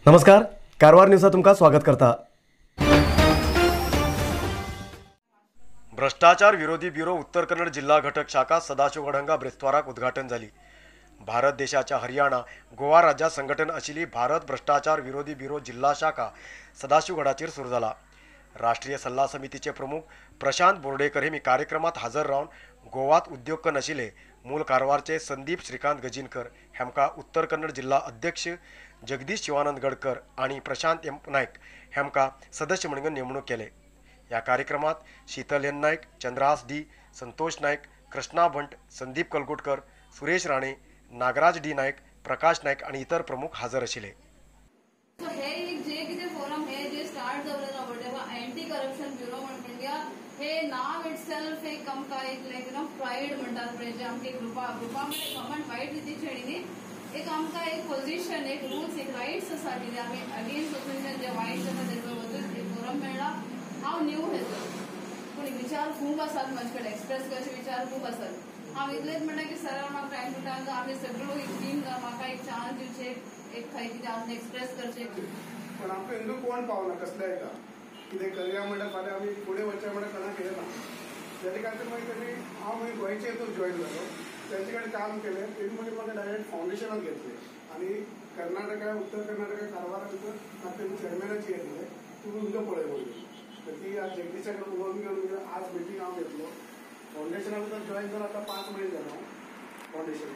नमस्कार, कारवार न्यूजात तुमकां स्वागत करता। भ्रष्टाचार विरोधी ब्युरो उत्तर कन्नड जिल्हा घटक शाखा सदाशिवगड हांगा ब्रेस्ताराक उद्घाटन जाली। भारत देशाच्या हरियाणा गोवा राज्यात संघटन आशिल्ली भारत भ्रष्टाचार विरोधी ब्युरो जिल्हा शाखा सदाशिवगडाचेर सुरू जाला। राष्ट्रीय सल्ला समितीचे प्रमुख प्रशांत बोर्डेकर हे कार्यक्रमात हजर रावन गोवात उद्योग नाशिल्ले मूल कारवारचे संदीप श्रीकांत गजीनकर हेमका उत्तर कन्नड जिल्हा अध्यक्ष जगदीश शिवानंद गडकर आणि प्रशांत एम नाईक हेमका सदस्य म्हणून नेमणूक केले। या कार्यक्रमात Sheetal N Naik, Chandrahas D, Santosh Naik, Krishna Bhant, Sandeep Kalgutkar, Suresh Rane, Nagraj D Naik, Prakash Naik आणि इतर प्रमुख हजर आशिल्ले। हे एक जे कितें फोरम हे जे स्टार्ट जावलें एंटी करप्शन ब्युरो म्हणून हे नाव इटसेल्फ एक आमकां एक लायक you know pride म्हणटात पळय, जे आमकां एक ग्रुपा ग्रुपा म्हणजे कमन फायट विथ इच न्ही, एक आमकां एक पोझिशन, एक रुल्स, एक रायट्स आसा कितें आमी अगेन्स्ट वचून जे वायट्स आसा तेजो वचून एक फोरम मेळ्ळा। हांव न्यू हेजो पूण विचार खूब आसात म्हजे कडेन, एक्सप्रेस करचे विचार खूब आसात। हांव इतलेंच म्हणटा की सर म्हाका टायम टू टायम आमी सगळ्यो एक टीम म्हाका एक चान्स दिवचे, एक खंय कितें आमी एक्सप्रेस करचे। पण आमकां हिंदू कोण पावना कसले एका कितें करया म्हणल्यार फाल्यां आमी फुडें वचचें म्हणल्यार कोणाक हें ना। तेजे खातीर मागीर तेणी हांव मागीर गोंयचे हितून जॉयन जालो, तेंचे कडेन काम केलें, तेणी मागीर म्हाका डायरेक्ट फावंडेशनाक घेतलें आनी कर्नाटका, उत्तर कर्नाटका कारवारा भितर म्हाका तेणी चेअरमॅनाची हें दिलें, तूं उदक पळय म्हणून। तर ती आज जगदीशा कडेन उलोवन घेवन आज मिटींग हांव घेतलो। फावंडेशना भितर जॉयन जावन आतां 5 म्हयने जालो फावंडेशन।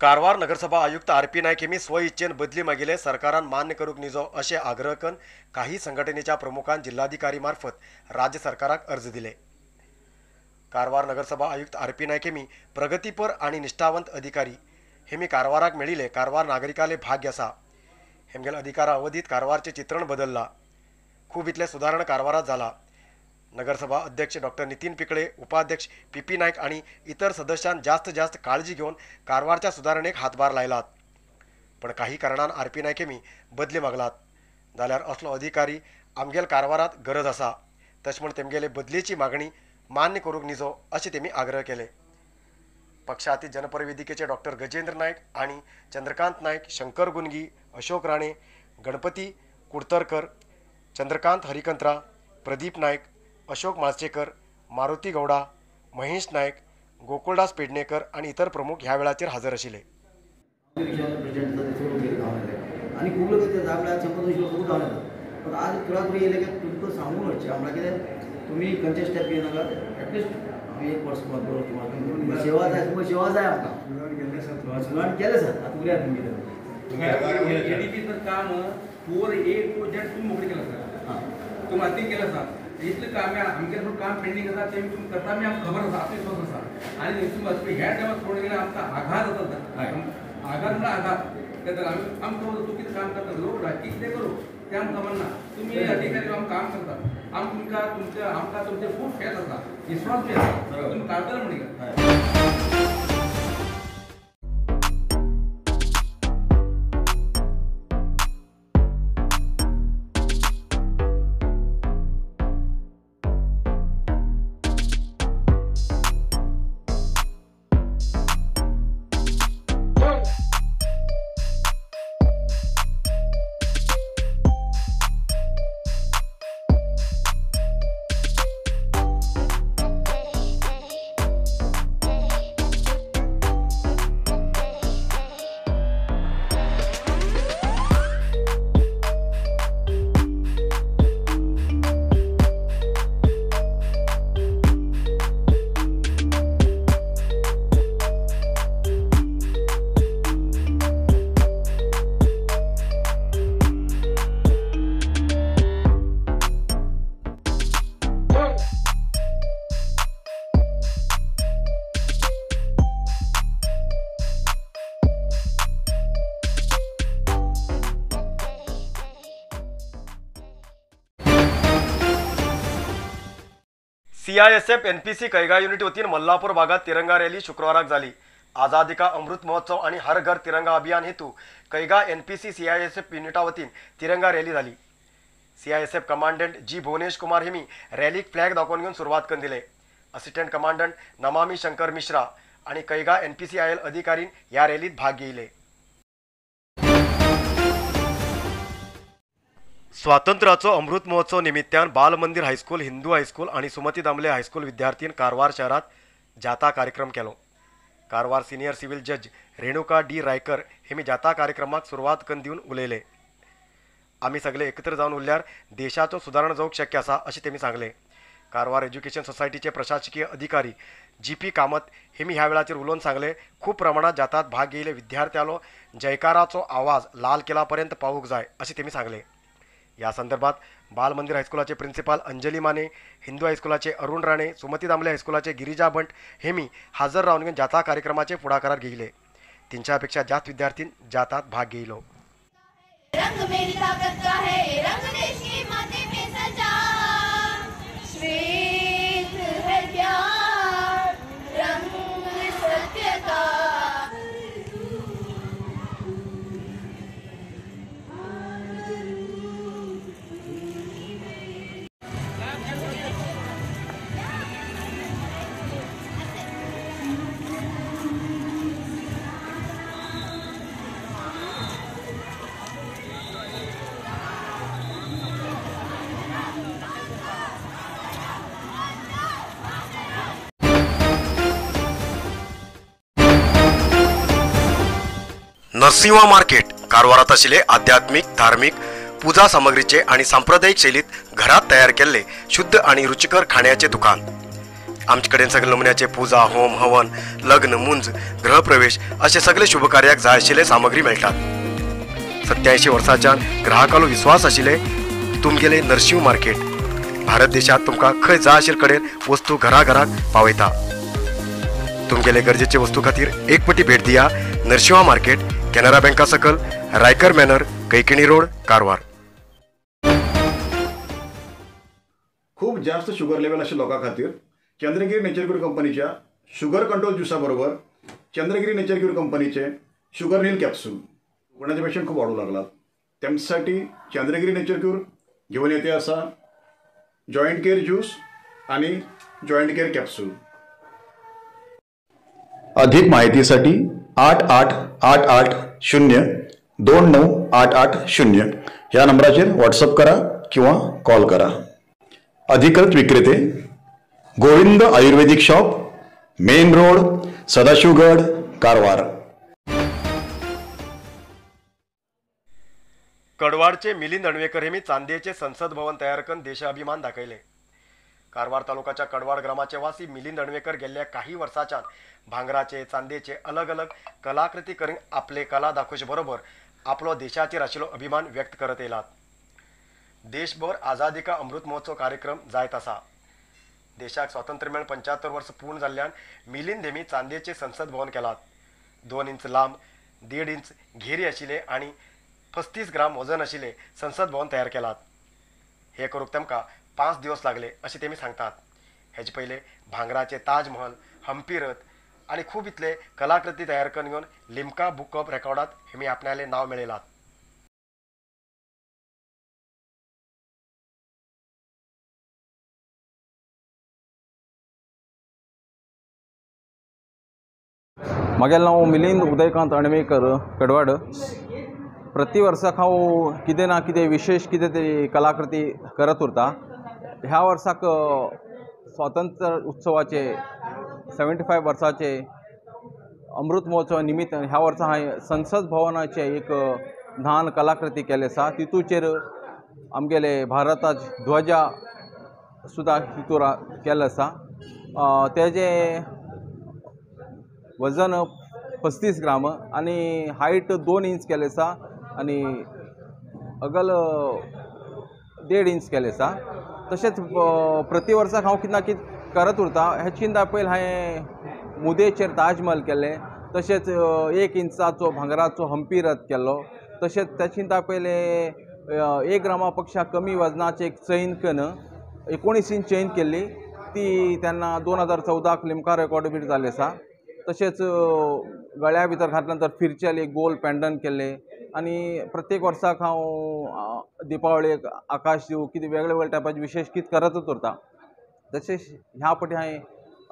कारवार नगरसभा आयुक्त आर पी नाईक हेमी स्व इच्छेन बदली मागिले सरकारान मान्य करूंक निजो अशें आग्रह करून काही संघटनेच्या प्रमुखान जिल्हाधिकारी मार्फत राज्य सरकाराक अर्ज दिले। कारवार नगरसभा आयुक्त आर पी नाईक हेमी प्रगतीपर आणि निष्ठावंत अधिकारी हेमी कारवाराक मेळिले कारवार नागरिकाले भाग्य आसा। हेमगेल अधिकारा अवधीत कारवारचे चित्रण बदलला, खूब इतले सुधारणा कारवारात जाला। नगरसभा अध्यक्ष डॉक्टर नितीन पिकळे, उपाध्यक्ष पी पी नाईक आणि इतर सदस्यां जास्त जास्त काळजी घेऊन कारवारच्या सुधारणेक हातभार लायलात, पण काही कारणान आर पी नाईक हेमी बदली मागलात। जाल्यार असलो अधिकारी आमगेल कारवारात गरज आसा, तशें म्हण तेमगेले बदलेची मागणी मान्य करूंक निजो अशें तेमी आग्रह केले। पक्षातीत जनपरवेदिकेचे डॉक्टर गजेंद्र नाईक आणि चंद्रकांत नाईक, शंकर गुनगी, अशोक राणे, गणपती कुडतरकर, चंद्रकांत हरिकंत्रा, प्रदीप नाईक, अशोक माळशेकर, मारुती गौडा, महेश नाईक, गोकुळदास पेडणेकर आणि इतर प्रमुख ह्या वेळाचेर हजर आशिल्ले। आनी खूब लोक 100-200 लोक खूब धांवन येतात, पण आज तुला येयले की तुमकां सांगून वचचें म्हणल्यार कितें तुमी खंयचे स्टेप घेयनाका, एटलिस्ट आमी एक वर्स बरो सेवा जाय, तुमकां सेवा जाय आमकां सुनावण केलें सर, आतां उरयात तुमी कितें काम 4 A to Z तुम्ही मोकळी केलं सर, तुम्ही आतां केलं आसा, इतलें काम आमगेलें थोडें काम पेंडींग आसा तें तुमी करता आमी आमकां खबर आसा, आत्मविश्वास आसा। आनी तुमी ह्या टायमार थोडें गेल्यार आमकां आघात जाता, आघात म्हणल्यार आघात तेन्ना आमी आमकां खबर तूं कितें काम करता, लोक राजकीय कितें करूं तें आमकां खबर ना, तुमी अधिकारी आमकां काम करता, आमकां तुमकां तुमच्या आमकां तुमचें खूब फेत आसा, विश्वास बी आसा, तुमी काडटले म्हणून। CISF NPC Kaiga unit वतीन मल्लापूर भागात तिरंगा रॅली शुक्रवाराक जाली। आझादी का अमृत महोत्सव आणि हर घर तिरंगा अभियान हेतू कैगा एनपीसी CISF युनिटा वतीन तिरंगा रॅली झाली। CISF commandant जी भुवनेश कुमार हेमी रॅलीक फ्लॅग दाखोवन घेवन सुरवात करून दिले। Assistant commandant Namami Shankar Mishra, आणि कैगा NPCIL अधिकारीन ह्या रॅलीत भाग घेतले. स्वातंत्र्याचो अमृत महोत्सव निमित्तान बाल मंदिर हायस्कूल, हिंदू हायस्कूल आणि सुमती दामले हायस्कूल विद्यार्थीन कारवार शहरात जाता कार्यक्रम केलो. कारवार सिनियर सिव्हिल जज रेणुका डी रायकर हे मी जाता कार्यक्रमाक सुरवात करून दिवन उलयले. आमी सगळे एकत्र जावन उरल्यार देशाचो सुदारणा जावंक शक्य आसा अशें तेमी सांगलें. कारवार एज्युकेशन सोसायटीचे प्रशासकीय अधिकारी GP Kamat हे मी ह्या वेळाचेर उलोवन सांगले, खूब प्रमाणात जातात भाग घेयले विद्यार्थ्यांलो जयकाराचो आवाज लाल किला पर्यंत पावूंक जाय अशें तेमी सांगलें. ह्या संदर्भात बाल मंदिर हायस्कुलाचे प्रिन्सिपाल अंजली माने, हिंदू हायस्कुलाचे अरुण राणे, सुमती दामले हायस्कुलाचे गिरिजा बंट हेमी हजर रावन जाता कार्यक्रमाचे फुडाकारार घेयले. 300 पेक्षा जास्त विद्यार्थी जातात भाग घेयलो. रंग मेरी ताकत का है, रंग देश के माथे पे सजा, श्वेत है प्यार, रंग सत्य का. नरसिंहा मार्केट कारवारात आशिल्ले आध्यात्मिक, धार्मिक पूजा सामग्रीचे आणि सांप्रदायिक शैलीत घरात तयार केल्ले शुद्ध आणि रुचिकर खाण्याचे दुकान. आमचे कडेन सगळे नमुन्याचे पूजा, होम, हवन, लग्न, मुंज, गृहप्रवेश असे सगळे शुभकार्याक जाय आशिल्ले सामग्री मेळटात. 87 वर्सांच्यान ग्राहकालो विश्वास आशिल्ले तुमगेले नरसिंह मार्केट भारत देशात तुमकां खंय जाय आशिल्ले कडेन वस्तू घरा घराक पावयता. तुमगेले गरजेचे वस्तू खातीर एक पटी भेट दिया नरसिंहा मार्केट, कॅनरा बँका सकल, रायकर मॅनर, कैकिणी रोड, कारवार. खूप जास्त शुगर लेवल अशा लोकां खातीर चंद्रगिरी नेचर क्यूर कंपनीच्या शुगर कंट्रोल ज्युसा बरोबर चंद्रगिरी नेचर क्यूर कंपनीचे शुगर नील कॅप्सूल कोणाचे पेशंट खूप वाढू लागलात त्यांच्यासाठी चंद्रगिरी नेचर क्यूर घेऊन येते असा जॉईंट केअर ज्यूस आणि जॉईंट केअर कॅप्सूल. अधिक माहितीसाठी 8 8 8 8 0 2 9 8 8 0 ह्या नंबराचेर व्हॉट्सअप करा किंवा कॉल करा. अधिकृत विक्रेते Govind Ayurvedic shop, main road, Sadashivgad, Karwar. कडवाडचे Milind Anvekar हे चांदेचे संसद भवन तयार करून देशाभिमान दाखयले. कारवार तालुकाच्या कडवाड ग्रामाचे वासी मिलिंद अणवेकर गेल्या काही वर्षाच्यान भांगराचे, चांदेचे अलग अलग कलाकृती करून आपले कला दाखोवचे बरोबर आपलो देशाचेर आशिल्लो अभिमान व्यक्त करत येयलात. देशभर आझादी का अमृत महोत्सव कार्यक्रम जायत आसा. देशाक स्वातंत्र्य मेळून 75 वर्ष पूर्ण जाल्ल्यान मिलिंद हेमी चांदेचे संसद भवन केलात. 2 इंच लांब, 1.5 इंच घेरी आशिल्ले आनी 35 ग्राम वजन आशिल्ले संसद भवन तयार केलात. हे करूंक तांकां 5 दिवस लागले अशें तेमी सांगतात. हेजे पयले भांगराचे ताजमहल, हम्पी रथ आनी खूब इतले कलाकृती तयार करून घेवन लिम्का बुक ऑफ रेकॉर्डात हेमी आपणाले नांव मेळयलात. म्हगेलें नांव मिलिंद उदयकांत अणवेकर, कडवाड. प्रति वर्साक हांव कितें ना कितें विशेश कितें तरी कलाकृती करत उरता. ह्या वर्साक स्वातंत्र्य उत्सवाचे 75 वर्साचे अमृत महोत्सव निमित्त ह्या वर्सा हांवें संसद भवनाचे एक ल्हान कलाकृती केल्ली आसा. तितूचेर आमगेले भारताचे ध्वजा सुद्दां तितूर केल्लो आसा. तेजें वजन 35 ग्राम आनी हायट 2 इंच केल्लें आसा आनी अगल 1.5 इंच केल्लें आसा. तशेंच प्रति वर्साक हांव कितें ना कितें करत उरता. हे चिंता पयलीं हांवें मुदेचेर ताजमहल केल्लें, तशेंच 1 इंचाचो भांगराचो हम्पी रथ केल्लो, तशेंच त्या चिंता पयलें 1 ग्रामा पेक्षा कमी वजनाचे एक चैन कन 19 इंच चैन केल्ली, ती तेन्ना 2014 लिम्का रेकॉर्ड बी जाल्ली आसा. तशेंच गळ्या भितर घातल्या नंतर फिरचेले गोल पेंडन केल्ले आनी प्रत्येक वर्साक हांव दिपावळेक आकाश दिवो कितें वेगळे वेगळे टायपाचे विशेश कितें करतच उरता. तशेंच ह्या फावटी हांवें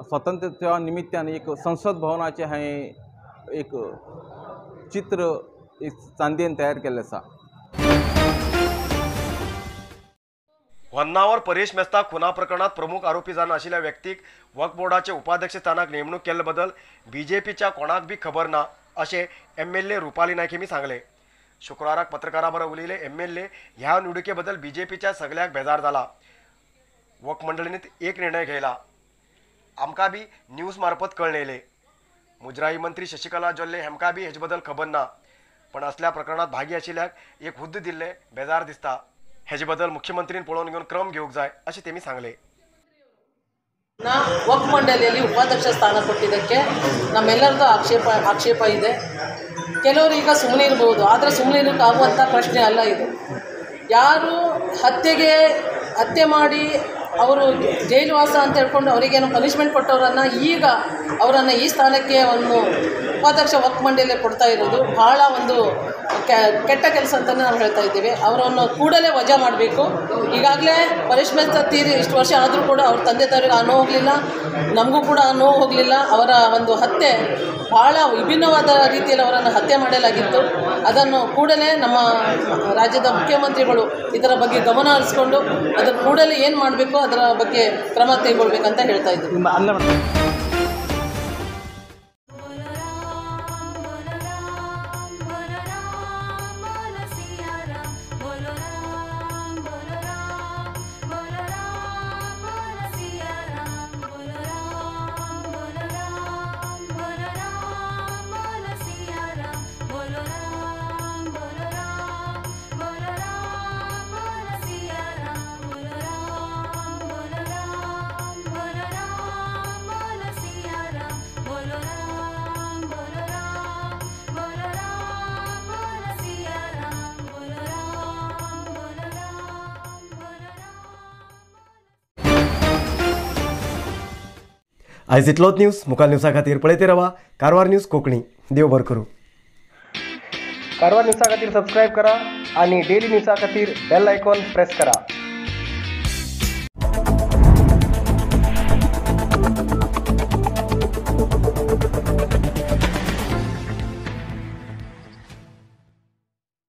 स्वातंत्र्या निमित्तान एक संसद भवनाचें हांवें एक चित्र एक चांदयेन तयार केल्लें आसा. होन्नावर परेश मेस्ता खुना प्रकरणात प्रमुख आरोपी जावन आशिल्ल्या व्यक्तीक वक्फ बोर्डाचे उपाध्यक्ष स्थानाक नेमणूक केल्ले बदल बीजेपीच्या कोणाक बी खबर ना अशें MLA Rupali Naik हेमी सांगले. शुक्राराक पत्रकारां बरोबर उलयले MLA ह्या निवडणुके बदल बीजेपीच्या सगळ्याक बेजार जाला. वक्फ मंडळीन एक निर्णय घेयला, आमकां बी न्यूज मार्फत कळ्ळें येयलें. मुजराई मंत्री शशिकला जोल्ले हेमकां बी हेजे बदल खबर ना, पण असल्या प्रकरणात भागी आशिल्ल्याक एक हुद्दो दिल्ले बेजार दिसता. हेजे बदल मुख्यमंत्रीन पळोवन घेवन क्रम घेवंक जाय अशें तेमी सांगले. ವಕ್ಫ್ ಮಂಡಳಿಯಲ್ಲಿ ಉಪಾಧ್ಯಕ್ಷ ಸ್ಥಾನ ಕೊಟ್ಟಿದ್ದಕ್ಕೆ ನಮ್ಮೆಲ್ಲರದ್ದು ಆಕ್ಷೇಪ ಇದೆ. ಕೆಲವರು ಈಗ ಸುಮ್ಮನೆ ಇರ್ಬೋದು, ಆದರೆ ಸುಮ್ಮನೆ ಇರೋಕ್ಕಾಗುವಂಥ ಪ್ರಶ್ನೆ ಅಲ್ಲ ಇದು. ಯಾರು ಹತ್ಯೆ ಮಾಡಿ ಅವರು ಜೈಲುವಾಸ ಅಂತ ಹೇಳ್ಕೊಂಡು ಅವರಿಗೇನು ಪನಿಷ್ಮೆಂಟ್ ಕೊಟ್ಟವರನ್ನು ಈಗ ಅವರನ್ನು ಈ ಸ್ಥಾನಕ್ಕೆ ಒಂದು ಉಪಾಧ್ಯಕ್ಷ ವಕ್ಫ್ ಮಂಡಳಿಯಲ್ಲಿ ಕೊಡ್ತಾ ಇರೋದು ಭಾಳ ಒಂದು ಕೆಟ್ಟ ಕೆಲಸ ಅಂತಲೇ ನಾವು ಹೇಳ್ತಾ ಇದ್ದೀವಿ. ಅವರನ್ನು ಕೂಡಲೇ ವಜಾ ಮಾಡಬೇಕು. ಈಗಾಗಲೇ ಪರೇಶ್ ಮೆಸ್ತಾ ತೀರಿ ಇಷ್ಟು ವರ್ಷ ಆದರೂ ಕೂಡ ಅವ್ರ ತಂದೆ ತಾಯಿಗೆ ಆ ನೋವು ಹೋಗಲಿಲ್ಲ, ನಮಗೂ ಕೂಡ ಆ ನೋವು ಹೋಗಲಿಲ್ಲ. ಅವರ ಒಂದು ಹತ್ಯೆ ಭಾಳ ವಿಭಿನ್ನವಾದ ರೀತಿಯಲ್ಲಿ ಅವರನ್ನು ಹತ್ಯೆ ಮಾಡಲಾಗಿತ್ತು. ಅದನ್ನು ಕೂಡಲೇ ನಮ್ಮ ರಾಜ್ಯದ ಮುಖ್ಯಮಂತ್ರಿಗಳು ಇದರ ಬಗ್ಗೆ ಗಮನ ಹರಿಸ್ಕೊಂಡು ಅದನ್ನು ಕೂಡಲೇ ಏನು ಮಾಡಬೇಕು ಅದರ ಬಗ್ಗೆ ಕ್ರಮ ತೆಗೆದುಕೊಳ್ಬೇಕಂತ ಹೇಳ್ತಾ ಇದ್ದೀವಿ. आयज इतलोच न्यूज. मुखार न्यूजा खातीर पळयत रावा कारवार न्यूज कोंकणी. देव बरें करूं. कारवार न्यूजा खातीर सबस्क्रायब करा आनी डेली न्यूजा खातीर बेल आयकॉन प्रेस करा.